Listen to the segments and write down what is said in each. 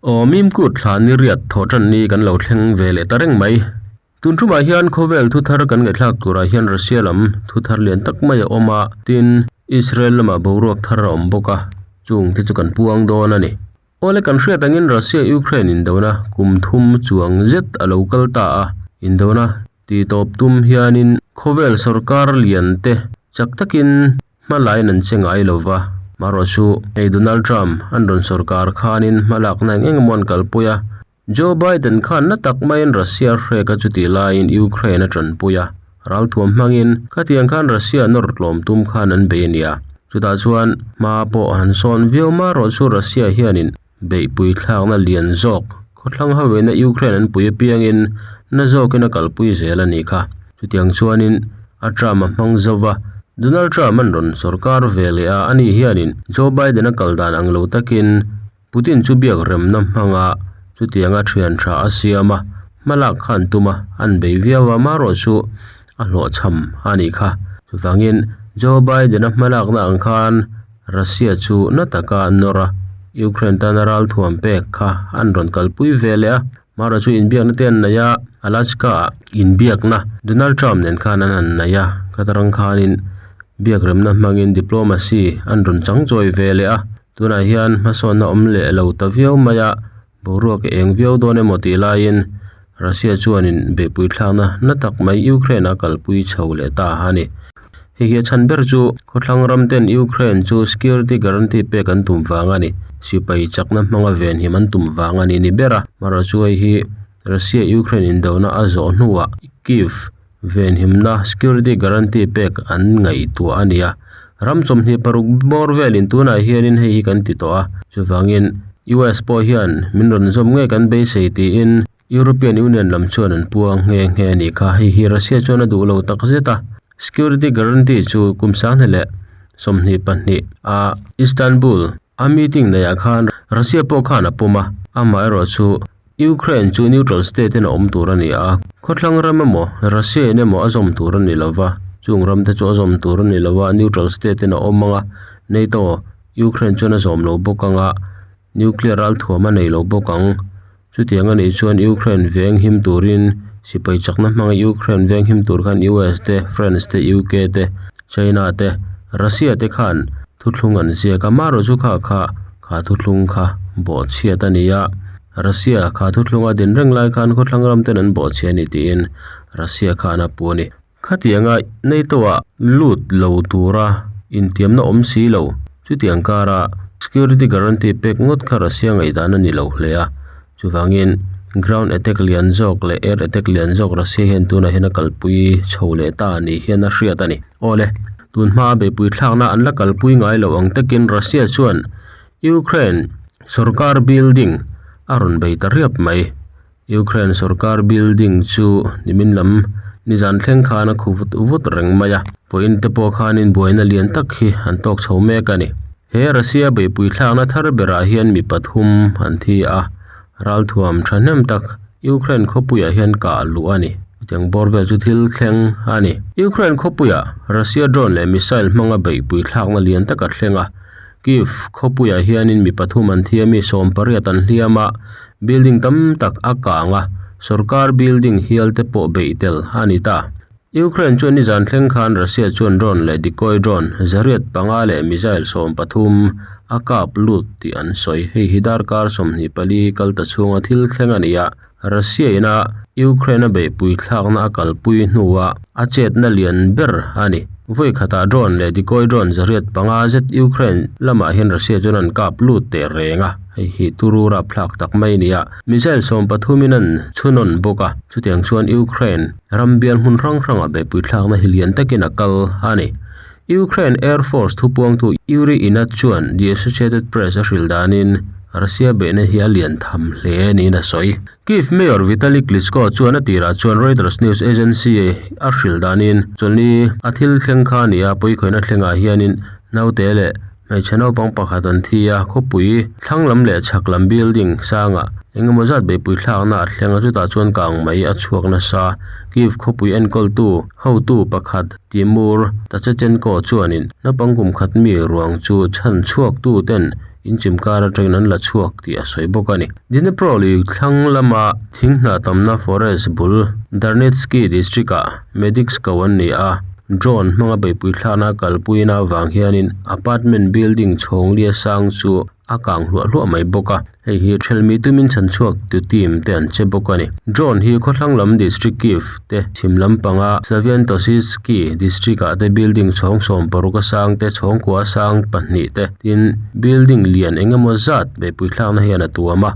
Aw Mimkut thla ni riat thawh tan ni kan lo thleng ve leh ta reng mai. Tun tumah hian khawvel thu thar kan ngaihthlak turah hian Russia lam thu thar lian tak mai a awm a, tin Israel lamah boruak thar a awm bawk a, chung te chu kan puang dawn a ni. Awle kan hriat angin Russia Ukraine indona kum thum chuang zet a lo kal ta a, indona ti tawp tum hianin khawvel sorkar lian te chak takin Hmalain an che ngai lo va, marawh chu hei Donald Trump an rawn sorkar khanin hmalakna eng eng emaw an kalpui a. Joe Biden khan na tak maiin Russia hrek a chutih laiin Ukraine a tanpui a, ralthuam hmangin khatiang khan Russia nawr tlawm tum khan an bei a nia. Chutah chuan hma pawh han sawn viau marawh chu Russia hianin beihpui thlakna lian zawk khawthlang hoina Ukraine an pui apiangin na zawkin a kalpui zel a nih kha. Chutiang chuanin a Trump a hmang zo va, Donald Trump an rawn sorkar ve leh a, ani hianin Joe Biden a kal dan ang lo takin Putin chu biak remna hmanga chutianga thian tha a siam a, hmalak khan tum a, an bei viau a, marawh chu a hlawhchham a nih kha. Chuvangin Joe Biden a hmalakna ang khan Russia chu na taka nawr a, Ukraine tana ralthuam pek kha an rawn kalpui ve leh a. Mara chu inbiakna te an nei a, Alaska-ah inbiakna Donald Trump nen khan an han nei a, khatarang khanin biakremna hmangin diplomacy an rawn changchawi ve leh a. Tunah hian hmasawnna awm leh lo ta viau mai a, boruak eng viau dawn emaw tih laiin Russia chuanin beihpui thlakna na tak mai Ukraine a kalpui chho leh ta a ni. Hei hi a chhan ber chu khawthlang ram ten Ukraine chu security guarantee pek an tum vang a ni. Sipai chakna hmanga venhim an tum vang a ni ni ber a. Marawh chu hei hi Russia-Ukraine indona a zawh hnuah Kyiv venhimna security guarantee pek an ngaihtuah a ni a. Ram 26 bawr velin tunah hianin hei hi kan ti tawh a. Chuvangin US pawh hian min rawn zawm ngei kan beisei tiin European Union lam chuan an puang nghe nghe a nih kha. Hei hi Russia chuan a duh lo tak zet a. Security guarantee chu kum 2022 a Istanbul a meeting neihah khan Russia pawh khan a pawm a, amaherawhchu Ukraine chu neutral state in a awm tur a ni a, khawthlang ram emaw Russia in emaw a zawm tur a ni lo va, chung ram te chu a zawm tur a ni lo va, neutral state in a awm ang a, NATO Ukraine chuan a zawm lo bawk ang a, nuclear ralthuam a nei lo bawk ang. Chutiang a nih chuan Ukraine veng him turin sipai chakna hmanga Ukraine veng him tur khan US te, France te, UK te, China te, Russia te khan thuthlung an ziak a. Marawh chu kha kha kha thuthlung kha bawhchhiat a ni a. Russia kha thuthlung a din reng lai khan khawthlang ram ten an bawhchhia a ni tiin Russia khan a pu a ni. Khatianga NATO-ah lut lo tura intiamna awm si lo, chutiang kara security guarantee pek ngawt kha Russia ngaihdan a ni lo hle a. Chuvangin, ground attack lian zawk leh air attack lian zawk Russia hian tunah hian a kalpui chho leh ta ni hian a hriat a ni. Awle, tun hmaa beihpui thlakna an la kalpui ngai lo ang takin Russia chuan Ukraine sorkar building a rawn bei ta riap mai. Ukraine sorkar building chu nimin lam nizan thleng khan a khu vut vut reng mai a, vawiin te pawh khanin buaina lian tak hi an tawk chho mek a ni. He Russia beihpui thlakna thar berah hian mi pathum an thi a, ralthuam thahnem tak Ukraine khawpuiah hian kah luh a ni. Chutiang bawr vel chu thil thleng a ni. Ukraine khawpuiah Russia drone leh missile hmanga beihpui thlakna lian tak a thleng a, Kyiv khawpuiah hianin mi pathum an thi a, mi 18 an hliam a, building tam tak a kang a, sorkar building hial te pawh beih tel a ni ta. Ukraine chuan nizan thleng khan Russia chuan drone leh decoy drone 500 leh missile 13 a kap lut tih an sawi. Hei hi darkar 24 kal ta chhunga thil thleng a ni a, Russia ina Ukraine a beihpui thlakna a kalpui hnuah a chetna lian ber a ni. Vawi khatah drone leh decoy drone 500 zet Ukraine lamah hian Russia chuan an kap lut teh reng a, hei hi turu rapthlak tak mai a ni a. Missile 13 in an chhunawn bawk a, chutiang chuan Ukraine ram bial hmun hrang hrangah beihpui thlakna hi lian takin a kal a ni. Ukraine Air Force thupuangtu Yuri Ihnat chuan The Associated Press a hrilh danin Russia beihna hi a lian tham hle niin a sawi. Kyiv Mayor Vitali Klitschko chuan a tirah chuan Reuters news agency a hrilh danin chawlhni a thil thleng kha a ni a, pawikhawihna thlengah hianin naute leh Hmeichhe naupang pakhat an thi a, khawpui thlang lam leh chhak lam building sangah eng emaw zat beihpui thlakna a thleng a, chutah chuan kang mai a chhuak nasa. Kyiv khawpui enkawltu hotu pakhat Timur Tachechenko chuanin naupang kum khat mi ruang chu chhan chhuaktu ten. In chim kar atangin an la chhuak tih a sawi bawk a ni. Dnipro lui thlang lama thing hnah tamna forest bul Darnitsky district ah medics ko an ni a, drone hmanga beihpui thlakna a kalpuina avang hianin apartment building chhawng lia sang chu a kang hluah hluah mai bawk a, hei hi thelmi tumin chhan chhuak tu team te an che bawk a ni. Drone hi khawthlang lam district Kyiv te chhim lampanga Sviatoshynskyi district ah te building chhawng 60 a sang te chhawngkua sang pahnih te tin building lian eng emaw zat beihpui thlakna hian a tuam a.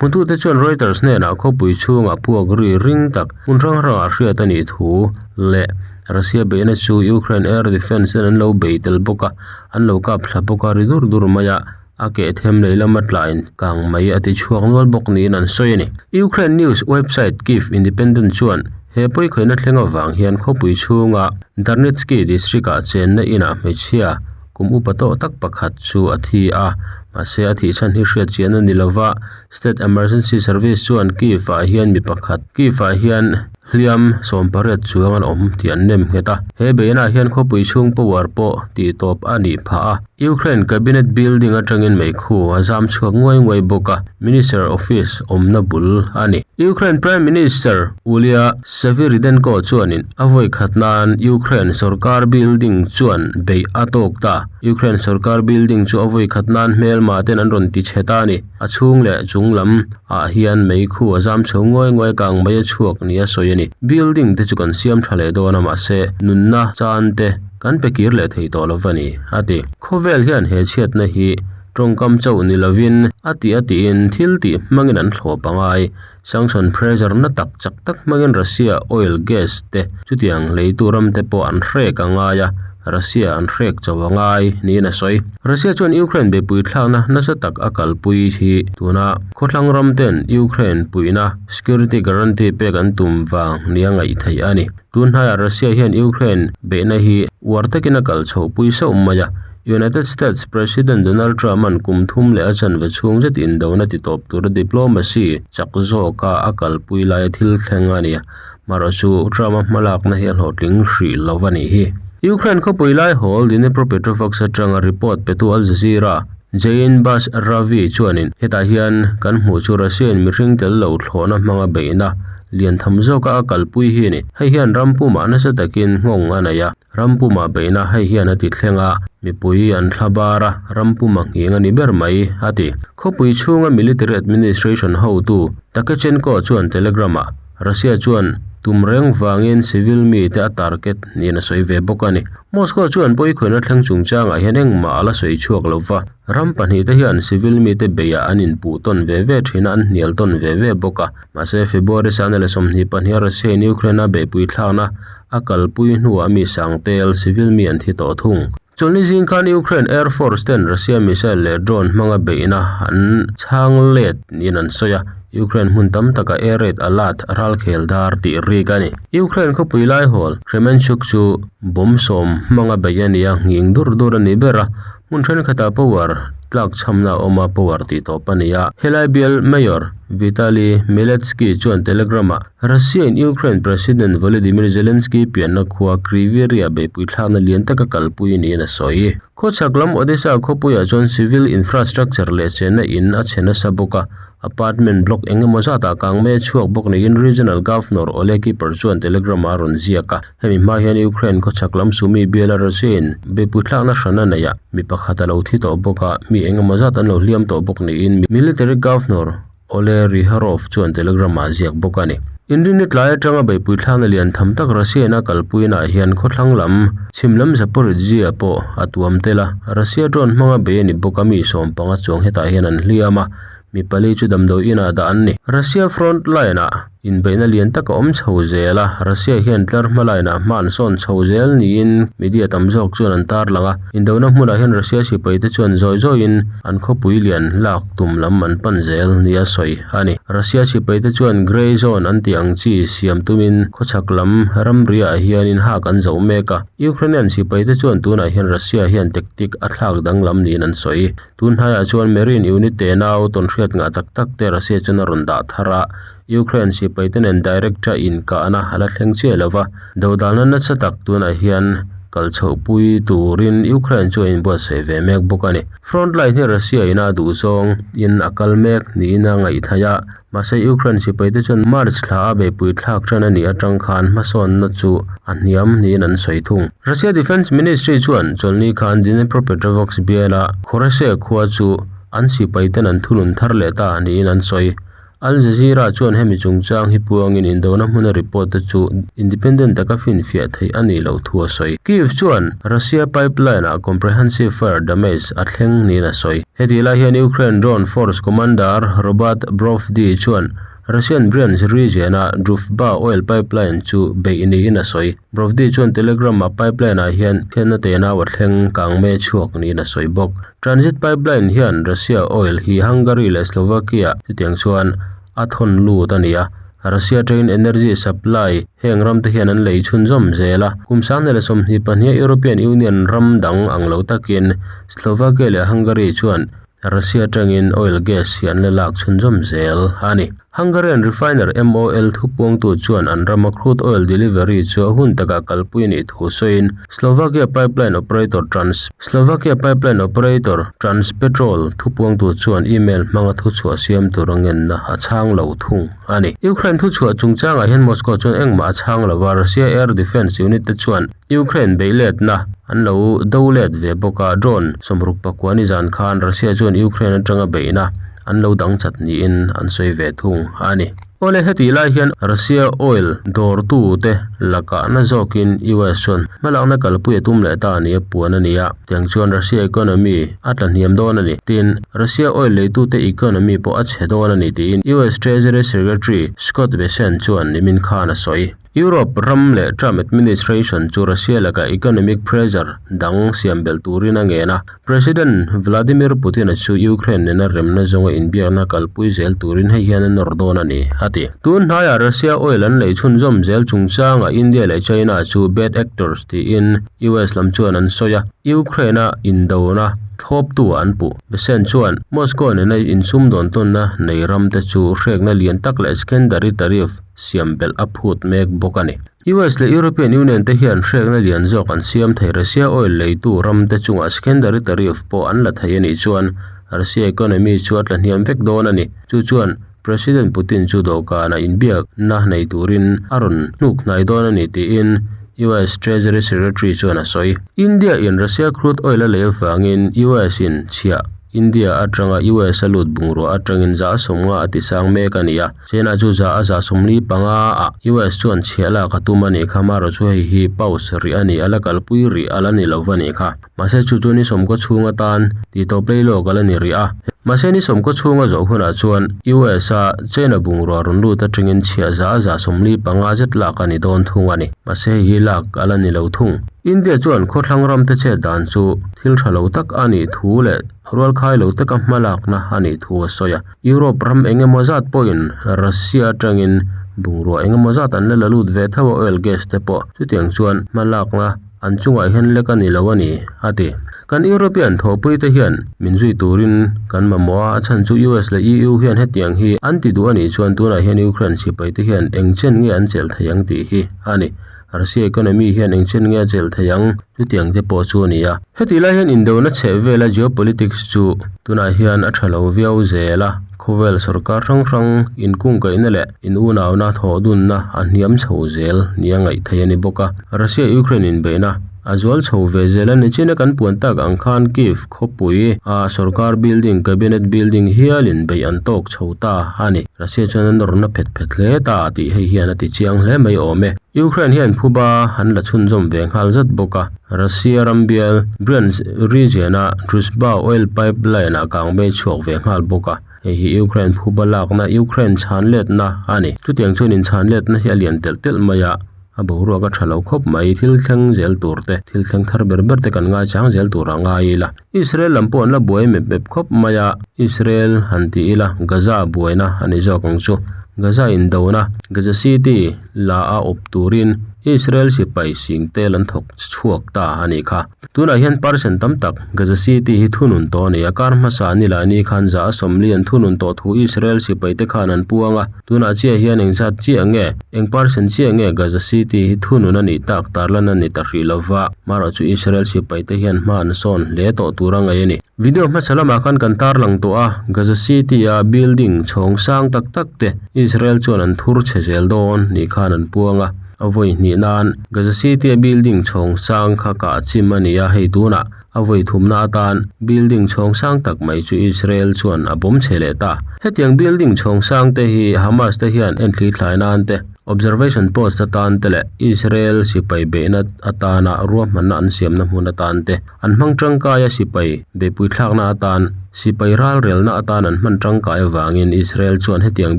Hmutute chuan Reuters hnenah khawpui chhungah puak ri ring tak hmun hrang hrangah hriat a nih thu leh Russia beihna chu Ukraine air defence ten an lo bei tel bawk a, an lo kap thla bawk a ri dur dur mai a, a keh them lehlam a tlain kang mai a ti chhuak nual bawk niin an sawi a ni. Ukraine news website Kyiv Independent chuan he pawikhawihna thleng avang hian khawpui chhunga Darnitsky district-ah chenna inah hmeichhia kum upa tawh tak pakhat chu a thi a, mahse a thih chhan hi hriat chian a ni lova, State Emergency Service chuan Kyiv-ah hian mi pakhat Kyiv-ah hian hliam 18 chuang an awm tih an nem nghet a. He beihnaah hian khawpui chhung power pawh tih tawp a nih phah a. Ukraine Cabinet building atangin meikhu a zam chhuak nguai nguai bawk a, Minister office awmna bul a ni. Ukraine Prime Minister Ulia Svyrydenko chuanin a vawi khat nan Ukraine sorkar building chuan beih a tawk ta. Ukraine sorkar building chu a vawi khat nan hmelma ten an rawn ti chhe ta a ni. A chhung leh chung lam ah hian meikhu a zam chho nguai nguai kang mai a chhuak ni a sawi a ni. Building te chu kan siam tha leh dawn a mahse nunna chan te kan pe kir leh thei tawh lo va ni a ti. Khawvel hian he chhiatna hi tawngkam chauh ni lovin a tih a tiin thil tih hmangin an thlawp a ngai. Sanction pressure na tak chak tak hmangin Russia oil gas te chutiang leitu ram te pawh an hrek a ngai a, Russia an hrek chauh a ngai niin a sawi. Russia chuan Ukraine beihpui thlakna nasa tak a kalpui hi tuna khawthlang ram ten Ukraine puihna security guarantee pek an tum vang nia ngaih theih a ni. Tun hnaiah Russia hian Ukraine beihna hi uar takin a kal chhohpui sauh mai a, United States President Donald Trump-a'n kum thum leh a chanve chhung zet indona ti tawp tura diplomacy chak zawka a kalpui laia thil thleng a ni a, marawh chu Trump-a hmalakna hi a hlawhtling hrih lo a nih hi. Ukraine khawpui lai hawl Dnipropetrovsk atanga report petu Al Jazeera Jain Bas Ravi chuanin hetah hian kan hmuh chu Russia-in mihring tel lo thlawhna hmanga beihna lian tham zawka a kalpui hi a ni. Hei hian ram pumah nasa takin nghawng a nei a. Ram pumah beihna hei hian a ti thleng a, mipui an thla bar a, ram puma nghing a ni ber mai, a ti. Khawpui chhunga military administration hotu Takechenko chuan Telegram-ah Russia chuan tum reng vangin civil mite a target niin a sawi ve bawk a ni. Moscow chuan pawikhawihna thleng chungchangah hian engmah a la sawi chhuak lo va, ram pahnihte hian civil mite beiah an inpuh tawn ve ve thin a, an hnial tawn ve ve bawk a. Mahse, February sane leh 22 Russia-in Ukraine-a beihpui thlakna A kalpui hnuah mi sangtel civil mi an thi tawh thung. Chawlhni zing khan Ukraine Air Force ten Russia missile leh drone hmanga beihna an chhang let niin an sawi a, Ukraine hmun tam taka air raid alert ralkhel dar tih rik a ni. Ukraine khawpui laihawl Kremenchuk chu bomb sawm hmanga beih a ni a, nghing dur dur a ni ber a, Hmun thenkhatah power tlak chhamna a awm a, power tih tawp a ni a. Helai bial Mayor Vitali Miletsky chuan Telegram-ah Russia-in Ukraine President Volodymyr Zelensky pianna khua Kryvyi Rih-ah beihpui thlakna lian taka kalpui niin a sawi. Khawchhak lam Odesa khawpuiah chuan civil infrastructure leh chenna in a chhe nasa bawk a, Apartment block eng emaw zatah kang mai a chhuak bawk niin Regional Governor Oleh Kiper chuan Telegram-ah a rawn ziak a. Hemi hma hian Ukraine khawchhak lam Sumy biala Russia-in beihpui thlakna hran a neih a, mi pakhat a lo thi tawh bawk a, mi eng emaw zat an lo hliam tawh bawk niin Military Governor Oleh Ryharov chuan Telegram-ah a ziak bawk a ni. Inrinni tlai atanga beihpui thlakna lian tham tak Russia-in a kalpuinaah hian khawthlang lam chhim lam Zaporizhzhia pawh a tuam tel a, Russia drone hmanga bei a ni bawk a, mi 15 chuang hetah hian an hliam a, Mi pali chu damdawi inah dah an ni. Russia front line-ah inbeihna lian tak a awm chho zel a, Russia hian tlar hma line-ah hma an sawn chho zel niin media tam zawk chuan an tarlang a. Indona hmunah hian Russia sipaite chuan zawi zawiin an khawpui lian lak tum lam an pan zel nia sawi a ni. Russia sipaite chuan grey zone an tih ang chi siam tumin khawchhak lam ramriah hianin hak an zo mek a. Ukrainian sipaite chuan tunah hian Russia hian tactic a thlak danglam niin an sawi. Tun hnaiah chuan Marine unit te nau tawnhriat ngah tak tak te Russia chuan a rawn dah thar a, Ukraine sipai te nen direct a inkahna a la thleng chiah lo va, dodalna nasa tak tunah hian kal chhohpui turin Ukraine chu a inbuatsaih ve mek bawk a ni. Front line hi Russia in a duhzawng in a kal mek niin a ngaihthei a, mahse Ukraine sipai te chuan March thla a beihpui thlak ṭan a nih aṭang khan hmasawnna chu a hniam niin an sawi thung. Russia Defence Ministry chuan chawlhni khan Dnepropetrovsk biala Khorese khua chu an sipai ten an thunun thar leh ta niin an sawi. Al Jazeera chuan hemi chungchang hi puangin indona hmuna report te chu independent taka finfiah theih a nih loh thu a sawi. Kyiv chuan Russia pipeline ah comprehensive fire damage a thleng niin a sawi. Hetih lai hian Ukraine Drone Force Commander Robert Brovdi chuan Russian Bryansk region-a Druzhba oil pipeline chu beih niin a sawi. Brovdi chuan Telegram-ah pipeline-ah hian thianna tenau a thleng kangme chhuak niin a sawi bawk. Transit pipeline hian Russia oil hi Hungary leh Slovakia chutiang chuan a thawn lut a ni a, Russia atangin energy supply heng ram te hian an lei chhunzawm zel a. Kum 2022 a European Union ram dang ang lo takin Slovakia leh Hungary chuan Russia atangin oil gas hi an la lak chhunzawm zel a ni. Hungarian refiner MOL thupuangtu chuan an rama crude oil delivery chu a hun takah kalpui a nih thu sawiin Slovakia pipeline operator Trans Slovakia pipeline operator Transpetrol thupuangtu chuan email hmanga thuchhuah siam tur a ngenna a chhang lo thung a ni. Ukraine thuchhuah chungchangah hian Moscow chuan engmah a chhang lo va, Russia air defence unit te chuan Ukraine beihletna an lo do let ve bawk a, drone 64 nizan khan Russia chuan Ukraine atanga beihna an lo dang chat niin an sawi ve thung a ni. Awle hetih lai hian Russia oil dawrtu te lakah na zawkin US chuan hmalakna kalpui a tum leh ta nia puan a ni a, tiang chuan Russia economy a tla hniam dawn a ni. Tin, Russia oil leitute economy pawh a chhe dawn a ni tiin US Treasury Secretary Scott Bessent chuan nimin khan a sawi. Europe ram leh Trump administration chu Russia lakah economic pressure dang siam belh turin a ngen a. President Vladimir Putin-a chu Ukraine nena remna zawnga inbiakna kalpui zel turin hei hian a nawr dawn a ni, a ti. Tun hnaiah Russia oil an lei chhunzawm zel chungchangah India leh China chu bad actors tiin US lam chuan an sawi a, Ukraine-a indona thlawptu an puh. Bessent chuan Moscow nena insumdawn tawnna nei ramte chu hrekna lian tak leh secondary tariff siam belh a phut mek bawk a ni. US leh European Union te hian hrekna lian zawk an siam thei Russia oil leitu ram te chungah secondary tariff pawh an la thei a nih chuan Russia economy chu a tla hniam vek dawn a ni. Chu chuan President Putin chu dawhkanah inbiakna nei turin a rawn hnuk hnai dawn a ni tiin US Treasury Secretary chuan a sawi. India in Russia crude oil a lei avangin US in chhiah India atanga US a lut bungrua atangin 150 a tisang mek a ni a. China chu 145 ah US chuan chhiah lak a tum a nih kha, marawh chu hei hi pause rih a ni, a la kalpui rih a la ni lo va nih kha. Mahse chu chu ni sawmkaw chhung atan tih tawp lei lawk a la ni rih a. Mahse ni sawmkaw chhunga zawh hunah chuan US a China bungrua rawn lut atangin chhiah 145 zet lak a ni dawn thung a ni. Mahse hei hi lak a la ni lo thung. India chuan khawthlang ramte chet dan chu thil tha lo tak a nih thu leh rualkhai lo taka hmalakna a nih thu a sawi a. Europe ram eng emaw zat pawhin Russia atangin bungrua eng emaw zat an la la lut ve tho a oil gas te pawh chutiang chuan hmalakna an chungah hian lek a ni lo a ni, a ti. Kan European thawhpui te hian min zui turin kan mamawh a, a chhan chu US leh EU hian hetiang hi an ti duh a nih chuan tunah hian Ukraine sipai te hian eng chen nge an chelh thei ang tih hi a ni. Russia economy hian eng chen nge a chelh thei ang chutiang te pawh chu a ni a. Hetih lai hian indona chheh vela geopolitics chu tunah hian a tha lo viau zel a, khawvel sorkar hrang hrang inkungkaihna leh in unauna thawh dunna a hniam chho zel nia ngaih theih a ni bawk a. Russia-Ukraine inbeihna a zual chho ve zel a ni. China kan puan tak ang khan Kyiv khawpui a sorkar building, cabinet building hialin beih an tawk chho ta a ni. Russia chuan a nawrna phet phet hle ta tih hei hian a ti chiang hle mai awm e. Ukraine hian phuba an la chhunzawm ve nghal zat bawk a, Russia ram bial Bryansk region-a Druzhba oil pipeline-ah kangmei chhuak ve nghal bawk a, hei hi Ukraine phuba lakna Ukraine chhanletna a ni. Chutiang chuan inchhanletna hi a lian telh telh mai a, a boruak a tha lo khawp mai, thil thleng zel tur te, thil thleng thar ber ber te kan ngaichang zel tur a ngai ila. Israel lam pawh an la buai mep mep khawp mai a, Israel han ti ila Gaza buaina a ni zawk ang chu. Gaza indona, Gaza City, la a awp turin Israel sipai sing tel an thawk chhuak ta a nih kha. Tunah hian percent tam tak Gaza City hi thunun tawh a ni a, kar hmasa ni lah ni khan za a sawmli an thunun tawh thu Israel sipai te khan an puang a, tunah chiah hian engzat chiah nge, eng percent chiah nge Gaza City hi thunun a nih tak tarlan a ni ta hrih lova, marawh chu Israel sipai te hian hma an sawn hle tawh tur a ngaih a ni. Video hmasa lamah khan kan tarlang tawh a, Gaza City-a building chhawng sang tak tak te Israel chuan an thur chhe zel dawn ni khan an puang a, a vawi hnih nan Gaza City-a building chhawng sang kha kah chim a ni a, hei tunah a vawi thumna atan building chhawng sang tak mai chu Israel chuan a bawm chhe leh ta. Hetiang building chhawng sang te hi Hamas te hian enthli thlai nan te, Observation post atan te leh Israel sipai beihna atana ruahmanna an siamna hmun atan te, An hmang tangkai a sipai beihpui thlakna atan, sipai ralrelna atan an hman tangkai avangin Israel chuan hetiang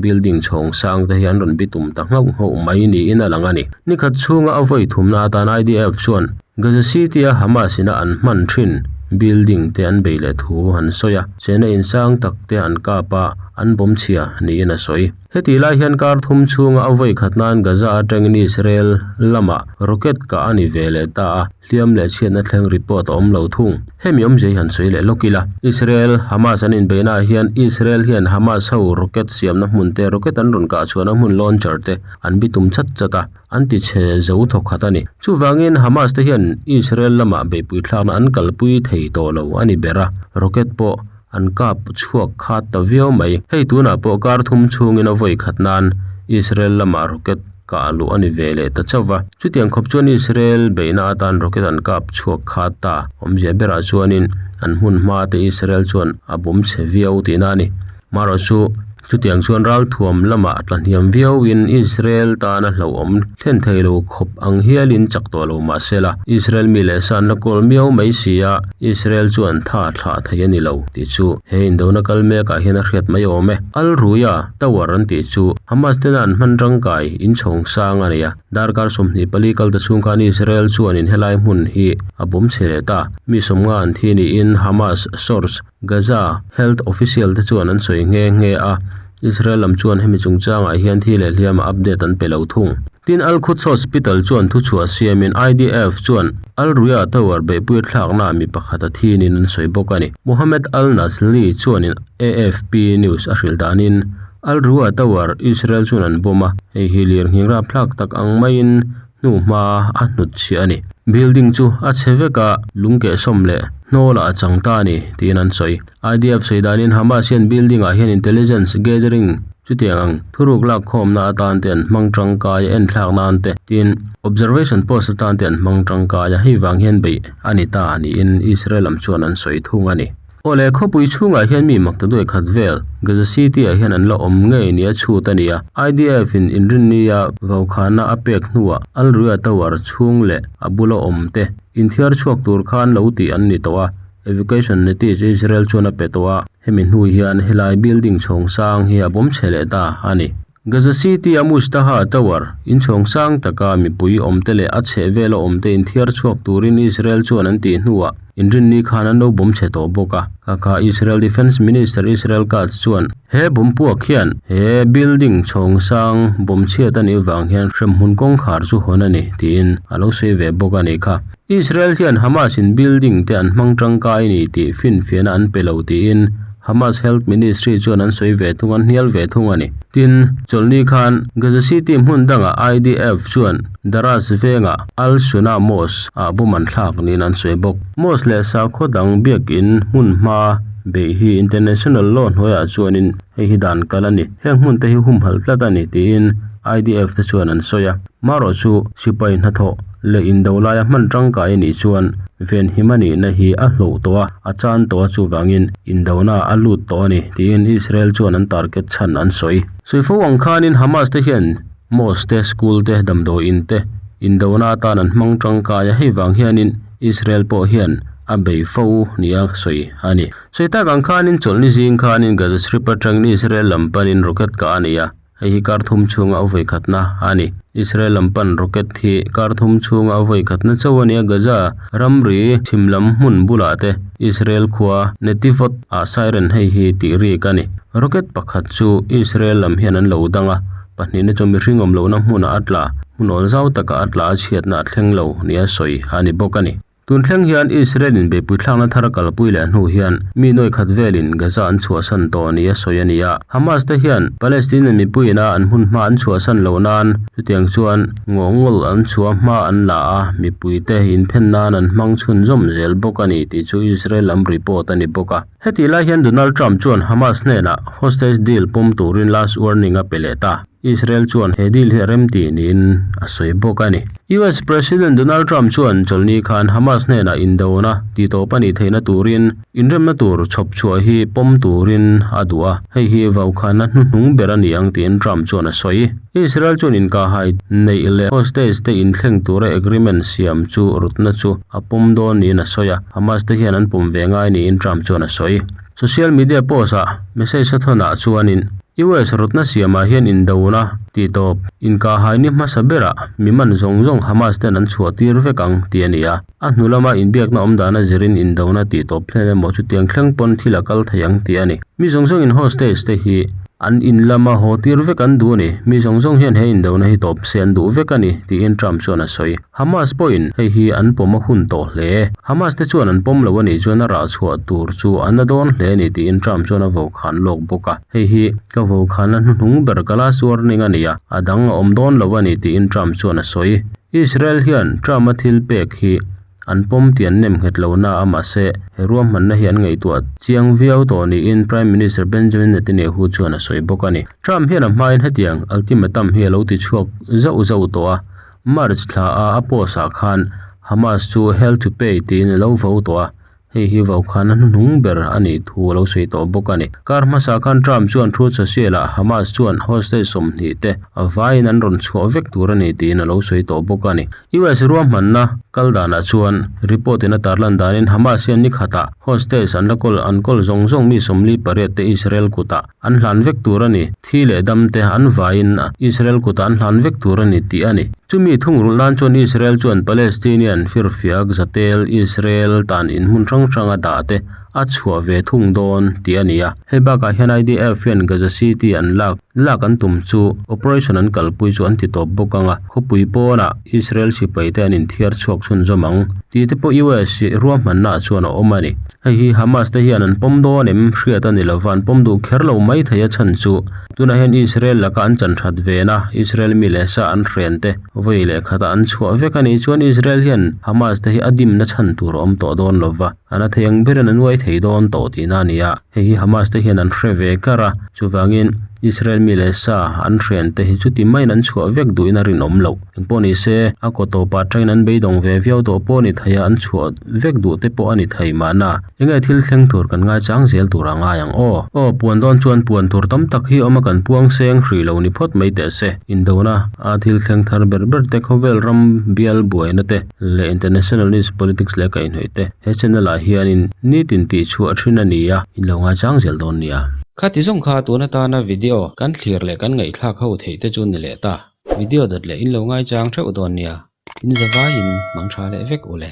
building chhawng sang te hi an rawn bitum ta nghauh nghauh mai niin a lang a ni. Nikhat chhunga a vawi thumna atan IDF chuan Gaza City-a Hamas ina an hman thin building te an bei leh thu an sawi a, chena insang tak te an kap a, an bawm chhia niin a sawi. Hetih lai hian kar thum chhunga a vawi khat nan Gaza atangin Israel lamah rocket kah a ni ve leh ta a. Hliam leh chhiatna thleng report a awm lo thung. Hemi awmzia hi han sawi leh lawk ila. Israel, Hamas an inbeihna ah hian Israel hian Hamas ho rocket siamna hmun te, rocket an rawn kah chhuahna hmun launcher te an bitum chat chat a, an ti chhe zo thawkhat a ni. Chuvangin Hamas te hian Israel lamah beihpui thlakna an kalpui thei tawh lo a ni ber a, rocket pawh an kap chhuak khat ta viau mai. Hei tunah pawh kar thum chhungin a vawi khat nan Israel lamah rocket kah luh a ni ve leh ta chauh va. Chutiang khawp chuan Israel beihna atan rocket an kap chhuak khat ta. Awmzia berah chuanin an hmun hma te Israel chuan a bawm chhe viau tihna a ni. Marawh chu chutiang chuan ralthuam lamah tla hniam viauin Israel tana hlauhawm thlen thei lo khawp ang hialin chak tawh lo mah se la, Israel mi leh sa an la kawl miau mai si a, Israel chuan tha thlah thei a ni lo tih chu he indona kal mekah hian a hriat mai awm e. Al Ruya Tower an tih chu Hamas tena an hman tangkai inchhawng sang a nei a, darkar 24 kal ta chhung khan Israel chuanin helai hmun hi a bawm chhe leh ta. Mi sawmnga an thi niin Hamas source Gaza health official te chuan an sawi nghe nghe a, Israel lam chuan hemi chungchangah hian thi leh hliamah update an pe lo thung. Tin, Al Quds Hospital chuan thuchhuah siamin IDF chuan Al Ruya Tower beihpui thlaknaah mi pakhat a thi niin an sawi bawk a ni. Mohammed Al Nazli chuanin AFP News a hrilh danin Al Ruya Tower Israel chuan an bomb a, hei hi lirnghing rapthlak tak ang maiin hnu hma a hnut chhiah a ni. Building chu a chhe vek a, lung kehsawm leh hnawlah a chang ta a ni, tiin an sawi. IDF sawi danin Hamas hian building ah hian intelligence gathering chutiang ang thuruk lak khawmna atan te an hmang tangkai a, enthlak nan te tin observation post atan te an hmang tangkai a, hei vang hian beih a ni ta niin Israel lam chuan an sawi thung a ni. Awle, khawpui chhungah hian mi mak ta duai khat vel Gaza City ah hian an la awm ngei nia chhut a ni a, IDF in inrinnia vaukhana a pek hnuah Al Ruya Tower chhung leh a bula awm te inthiar chhuak tur khan lo tih an ni tawh a, Evacuation notice Israel chuan a pe tawh a, hemi hnu hian helai building chhawng sang hi a bawm chhe leh ta a ni. Gaza City a Mushtaha Tower, inchhawng sang taka mipui awmte leh a chhehvela awmte inthiar chhuak turin Israel chuan an tih hnuah inrinni khan an lo bawm chhe tawh bawk a. Khakha Israel Defence Minister Israel Katz chuan he bawm puak hian he building chhawng sang bawm chhiat a nih vang hian hremhmun kawngkhar chu hawn a ni tiin a lo sawi ve bawk a nih kha. Israel hian Hamas in building te an hmang tangkai a ni tih finfiahna an pe lo tiin Hamas Health Ministry chuan an sawi ve thung, an hnial ve thung a ni. Tin, chawlhni khan Gaza City hmun dangah IDF chuan Daras vengah Al Sunna Mosque ah bawm an thlak niin an sawi bawk. Mosque leh sakhaw dang biakin hmun hma beih hi international law hnuaiah chuanin hei hi dan kal a ni, heng hmun te hi humhalh tlat a ni tiin IDF te chuan an sawi a. Marawh chu sipai hnathawh leh indo laia hman tangkai a nih chuan venhim a nihna hi a hloh tawh a, a chan tawh a chuvangin indona a lut tawh a ni tiin Israel chuan an target chhan an sawi. Sawi fo ang khanin Hamas te hian mosque te, school te, damdawi in te indona atan an hmang tangkai a, hei vang hianin Israel pawh hian a bei fo nia sawi a ni. Sawi tak ang khanin chawlhni zing khanin Gaza Strip atangin Israel lam panin rocket kah a nei a. Hei hi kar thum chhunga a vawi khatna a ni. Israel lam pan rocket hi kar thum chhunga a vawi khatna chauh a ni a, Gaza ramri chhim lam hmun bulah te Israel khua Netivot ah siren hei hi tih rik a ni. Rocket pakhat chu Israel lam hian an lo dang a, pahnihna chu mihring awm lohna hmunah a tla, hmun awl zau takah a tla a chhiatna a thleng lo nia sawi a ni bawk a ni. Tun thleng hian Israel in beihpui thlakna thar a kalpui leh hnu hian mi nuai khat velin Gaza an chhuahsan tawh nia sawi a ni a. Hamas te hian Palestinian mipuiin a an hmun hma an chhuahsan loh nan chutiang chuan ngawhngawl an chhuah hma an la a, mipuite inphen nan an hmang chhunzawm zel bawk a ni tih chu Israel lam report a ni bawk a. Hetih lai hian Donald Trump chuan Hamas hnenah hostage deal pawm turin last warning a pe leh ta. Israel chuan he deal hi a rem tih niin a sawi bawk a ni. US President Donald Trump chuan chawlhni khan Hamas hnenah indona tih tawp a nih theihna turin inremna tur chhawp chhuah hi pawm turin a duh a, hei hi vaukhana hnuhnung ber a ni ang tiin Trump chuan a sawi. Israel chuan inkahhai neih leh hostage te inthleng tura agreement siam chu rawtna chu a pawm dawn niin a sawi a, Hamas te hian an pawm ve ngai niin Trump chuan a sawi. Social media post-ah message a thawnah chuanin US rawtna siamah hian indona tih tawp inkahhai ni hmasa berah mi man zawng zawng Hamas ten an chhuah tir vek ang tih a ni a. A hnu lama inbiakna awm dana zirin indona tih tawp thlen emaw chutiang thleng pawn thil a kal thei ang tih a ni. Mi zawng zawngin hostage te hi an in lama haw tir vek an duh a ni. Mi zawng zawng hian he indona hi tawp se an duh vek a ni tiin Trump chuan a sawi. Hamas pawhin hei hi an pawm a hun tawh hle. Hamas te chuan an pawm lo a nih chuan a rah chhuah tur chu an la dawn hle a ni tiin Trump chuan a vokhan lawk bawk a. Hei hi ka vokhanna hnuhnung ber ka last warning a ni a, a dang a awm dawn lo a ni tiin Trump chuan a sawi. Israel hian Trump a thil pek hi an pawm tih an nem nghet lo na a mahse he ruahmanna hi an ngaihtuah chiang viau tawh niin Prime Minister Benjamin Netanyahu chuan a sawi bawk a ni. Trump hian a hmain hetiang ultimatum hi a lo ti chhuak zauh zauh tawh a, March thla a a post ah khan Hamas chu hell to pay tiin a lo vo tawh a, hei hi vokhan a hnuhnung ber a nih thu a lo sawi tawh bawk a ni. Kar hmasa khan Trump chuan Truth Social ah Hamas chuan hostage 20 te a vaiin an rawn chhuah vek tur a ni tiin a lo sawi tawh bawk a ni. US ruahmanna kal danah chuan report in a tarlan danin Hamas hian ni khatah hostage an la kawl an kawl zawng zawng mi 48 te Israel kutah An hlan vek tur a ni. Thi leh dam te an vaiin Israel kutah an hlan vek tur a ni tih a ni. Chumi thungrulh nan chuan Israel chuan Palestinian firfiak zatel Israel tan in hmun hrang hranga dah te a chhuah ve thung dawn tih a ni a. Hei bakah hian IDF hian Gaza City an lak lak an tum chu operation an kalpui chu an ti tawp bawk ang a, khawpui pawnah Israel sipai te an inthiar chhuak chhunzawm ang tih te pawh US ruahmanna ah chuan a awm a ni. Hei hi Hamas te hian an pawm dawn em hriat a ni lova, an pawm duh kher lo mai thei a chhan chu tunah hian Israel laka an chan that ven a, Israel mi leh sa an hren te vawi leh khatah an chhuah vek a nih chuan Israel hian Hamas te hi a dimna chhan tur a awm tawh dawn lova, an a thei ang berin an uai thei dawn tawh tihna a ni a, hei hi Hamas te hian an hre ve kar a, chuvangin Israel mi leh sa an hren te hi chuti maiin an chhuah vek duhin a rinawm loh. Engpawh ni se, a kaw tawpah train an beidawng ve viau tawh pawh a ni thei a, an chhuah vek duh te pawh a ni thei mahna. Enge thil thleng tur kan ngaichang zel tur a ngai ang aw. Aw, puan dawn chuan puan tur tam tak hi awm a kan puang seng hrih lo ni phawt mai teh se. Indona a thil thleng thar ber ber te khawvel ram bial buaina te leh international news politics leh kaihhnawih te he channel ah hianin nitin tih chhuah thin a ni a, in lo ngaichang zel dawn nia. Khati zawng kha tun atana video kan thlir leh kan ngaihthlak ho theih te chu ni leh ta. Video dawt leh in lo ngaichang theuh dawn nia, in zavaiin mang tha leh vek u le.